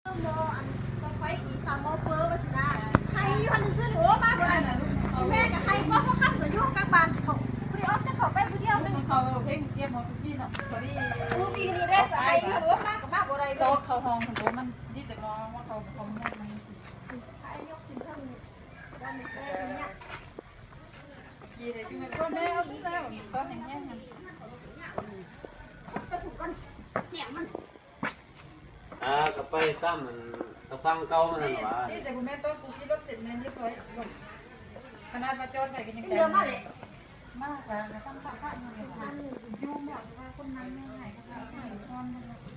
ໝໍອັນ ຂ້ອຍກິນຕຳໝໍເຟີວ່າຊີ້ນະ ໄຫ້ຢູ່ຫັ້ນຊື່ໆ ໂອ້ ມາບໍ່ໄດ້ ແມ່ກໍໄຫ້ ກໍບໍ່ຄັນ ກໍຢູ່ກັບບ້ານ ເຂົາບໍ່ໄດ້ອອກ ແຕ່ເຂົາໄປຜູ້ດຽວໜຶ່ງ ເຂົາເຄັ່ງກຽມໝໍສຸກີເນາະ ພໍດີ ມື້ປີນີ້ເດ້ ຈະໄຫ້ຢູ່ ໂອ້ ມາກໍມາບໍ່ໄດ້ເລີຍ ເຂົ້າຫ້ອງ ໂອ້ ມັນດີແຕ່ໝໍວ່າເຂົາ ເຂົາ ມັນ ໄຫ້ຍົກຂຶ້ນເທິງ ອາ ກໍໄປຕາມອັນກະສັງເກົ່າມັນຫັ້ນຫວາ ດີແຕ່ບໍ່ແມ່ນຕອນກູຂີ່ລົດເສັດແມ່ນຮຽບຮ້ອຍ ຂະໜາດວ່າຈອດໄວ້ກໍຍັງໄດ້ ມາແລ້ວ ມາກະກະສັງພະ ພະ ຢູ່ໝົດວ່າຄົນນັ້ນແມ່ນໃຫ້ ກໍຕ້ອງໃຫ້ກ່ອນ.